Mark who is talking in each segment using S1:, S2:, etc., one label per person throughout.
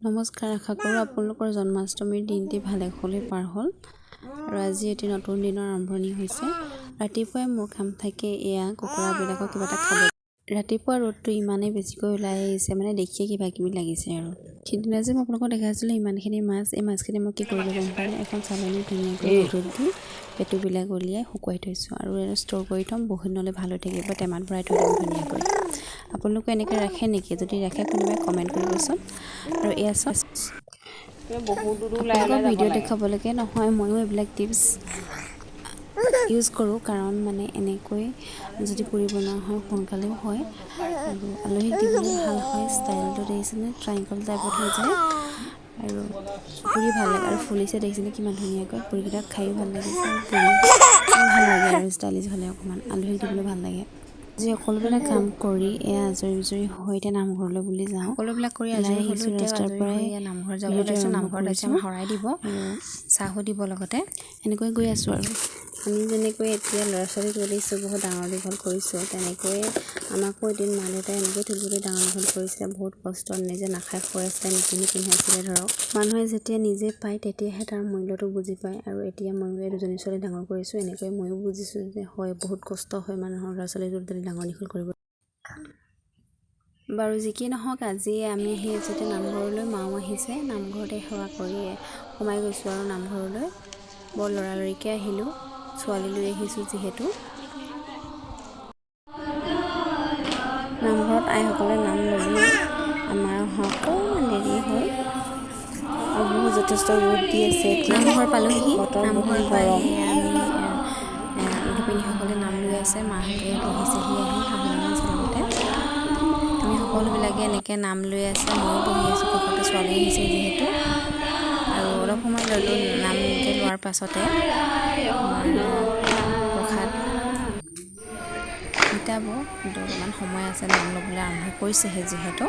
S1: নমস্কাৰ, আশা কৰোঁ আপোনালোকৰ জন্মাষ্টমীৰ দিনটি ভালে কুশলে পাৰ হ'ল আৰু আজি এটি নতুন দিনৰ আৰম্ভণি হৈছে। ৰাতিপুৱাই মোৰ কাম থাকে এয়া কুকুৰাবিলাকক কিবা এটা খাব। ৰাতিপুৱা ৰ'দটো ইমানেই বেছিকৈ ওলাই আহিছে, মানে দেখিয়ে কিবা কিবি লাগিছে। আৰু সিদিনা যে মই আপোনালোকক দেখাইছিলোঁ ইমানখিনি মাছ, এই মাছখিনি মই কি কৰিলোঁ গম পায়নে? এখন চালনীত ধুনীয়াকৈ ৰ'দত দি পেটুবিলাক উলিয়াই শুকুৱাই থৈছোঁ আৰু ষ্ট'ৰ কৰি থ'ম, বহুত দিনলৈ ভাল হৈ থাকিব। টেমাত ভৰাই থৈ দিম ধুনীয়াকৈ। আপোনালোকে এনেকৈ ৰাখে নেকি? যদি ৰাখে কোনোবাই কমেণ্ট কৰিবচোন। আৰু এয়া চাওক, আপোনালোকক ভিডিঅ' দেখুৱাবলৈকে নহয়, ময়ো এইবিলাক টিপছ ইউজ কৰোঁ। কাৰণ মানে এনেকৈ যদি পুৰি বনোৱা হয়, সোনকালেও হয় আৰু আলহীক দিবলৈ ভাল হয়। ষ্টাইলটো দেখিছেনে? ট্ৰাইংকল টাইপত হৈ যায় আৰু পুৰি ভাল লাগে আৰু ফুলিছে, দেখিছেনে কিমান ধুনীয়াকৈ? পুৰিকেইটা খায়ো ভাল লাগিছে আৰু পুৰি ভাল লাগে আৰু ষ্টাইলিছ হ'লে অকণমান আলহীক দিবলৈ ভাল লাগে। আজি সকলোবিলাক কাম কৰি এয়া আজৰি বিজৰি হৈ এতিয়া নামঘৰলৈ বুলি যাওঁ।
S2: সকলোবিলাক কৰি
S1: ওলাই
S2: আজৰি হ'লোঁ।
S1: আহিছোঁ
S2: এতিয়া
S1: ৰাস্তাৰ
S2: আজৰি
S1: পৰাই
S2: হৈ এয়া নামঘৰ যাব
S1: ভিডিঅ'টো
S2: ওলাইছোঁ।
S1: আৰম্ভ
S2: নামঘৰত আজি
S1: কৰিছোঁ
S2: আমাৰ শৰাই দিব,
S1: আৰু
S2: চাহো দিব লগতে।
S1: এনেকৈ গৈ আছোঁ। আৰু আমি যেনেকৈ এতিয়া ল'ৰা ছোৱালী তুলিছোঁ, বহুত ডাঙৰ দীঘল কৰিছোঁ, তেনেকৈয়ে আমাকো এদিন মা দেউতাই এনেকৈ তুলি তুলি ডাঙৰ দীঘল কৰিছিলে। বহুত কষ্ট, নিজে নাখাই খুৱাইছিলে, নিপিন্ধি পিন্ধাইছিলে। ধৰক, মানুহে যেতিয়া নিজে পায় তেতিয়াহে তাৰ মূল্যটো বুজি পায়। আৰু এতিয়া ময়ো এই দুজনী ছোৱালী ডাঙৰ কৰিছোঁ, এনেকৈ ময়ো বুজিছোঁ যে হয়, বহুত কষ্ট হয় মানুহৰ ল'ৰা ছোৱালী তুলি তুলি ডাঙৰ দীঘল কৰিব। বাৰু, যি কি নহওক, আজি আমি আহি আছোঁ এতিয়া নামঘৰলৈ। মাও আহিছে। নামঘৰতে সেৱা কৰি সোমাই গৈছোঁ আৰু নামঘৰলৈ বৰ লৰালৰিকৈ আহিলোঁ, ছোৱালী লৈ আহিছোঁ যিহেতু। নামঘৰত আইসকলে নাম ল'লেই, আমাৰ অহা অকণমান দেৰি হ'ল আৰু বহুত যথেষ্ট ৰ'দ দি আছে এতিয়া।
S2: নামঘৰ পালোহি।
S1: বতৰ
S2: নামঘৰ
S1: বহুত
S2: পাই
S1: গৰম।
S2: এয়া আমি গোপিনীসকলে নাম লৈ আছে, মাহঁতে বহিছেহি আহি, শাহু মা আছে লগতে। আমি সকলোবিলাকে এনেকৈ নাম লৈ আছে, ময়ো বহি আছোঁ কাষতে, ছোৱালী আহিছে যিহেতু। আৰু অলপ সময় ল'লোঁ। নাম এনেকৈ লোৱাৰ পাছতে আমাৰ প্ৰসাদ বিতাব, কিন্তু অলপমান সময় আছে, নাম ল'বলৈ আৰম্ভ কৰিছেহে যিহেতু।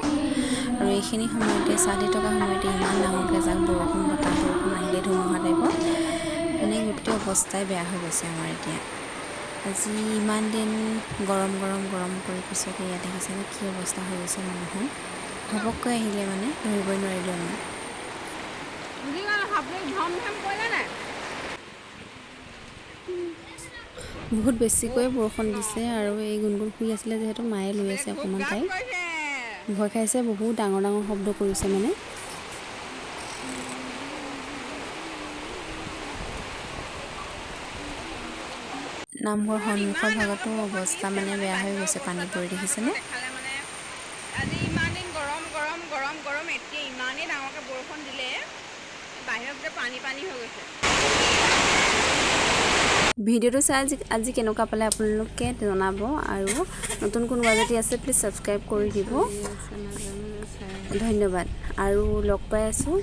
S2: আৰু এইখিনি সময়তে, চাহ দি থকা সময়তে ইমান ডাঙৰকৈ এজাক বৰষুণ, বতাহ বৰষুণ আহিলে, ধুমুহা টাইপত, মানে গোটেই অৱস্থাই বেয়া হৈ গৈছে আমাৰ। এতিয়া আজি ইমান দিন গৰম গৰম গৰম কৰি পিছত এয়া দেখিছেনে কি অৱস্থা হৈ গৈছে মানুহৰ? ঘপককৈ আহিলে, মানে ধৰিবই নোৱাৰিলোঁ আমি।
S3: ধম ধম পৰিলে নাই?
S1: বহুত বেছিকৈ বৰষুণ দিছে আৰু এই গুণগুণ শুই আছিলে যিহেতু, মায়ে লৈ আছে অকণমান। তাই ভয় খাইছে, বহুত ডাঙৰ ডাঙৰ শব্দ কৰিছে মানে।
S2: নামঘৰ সন্মুখৰ ভাগতো অৱস্থা মানে বেয়া হৈ গৈছে পানী পৰি, দেখিছেনে?
S3: দেখালে মানে আজি ইমান দিন গৰম গৰম গৰম গৰম, এতিয়া ইমানেই ডাঙৰকৈ বৰষুণ দিলে, বাহিৰত গোটেই পানী পানী হৈ গৈছে।
S1: ভিডিঅ'টো চাই আজি কেনেকুৱা পালে আপোনালোকে জনাব আৰু নতুন কোনোবা যদি আছে, প্লিজ ছাবস্ক্ৰাইব কৰি দিব। ধন্যবাদ আৰু লগ পাই আছোঁ।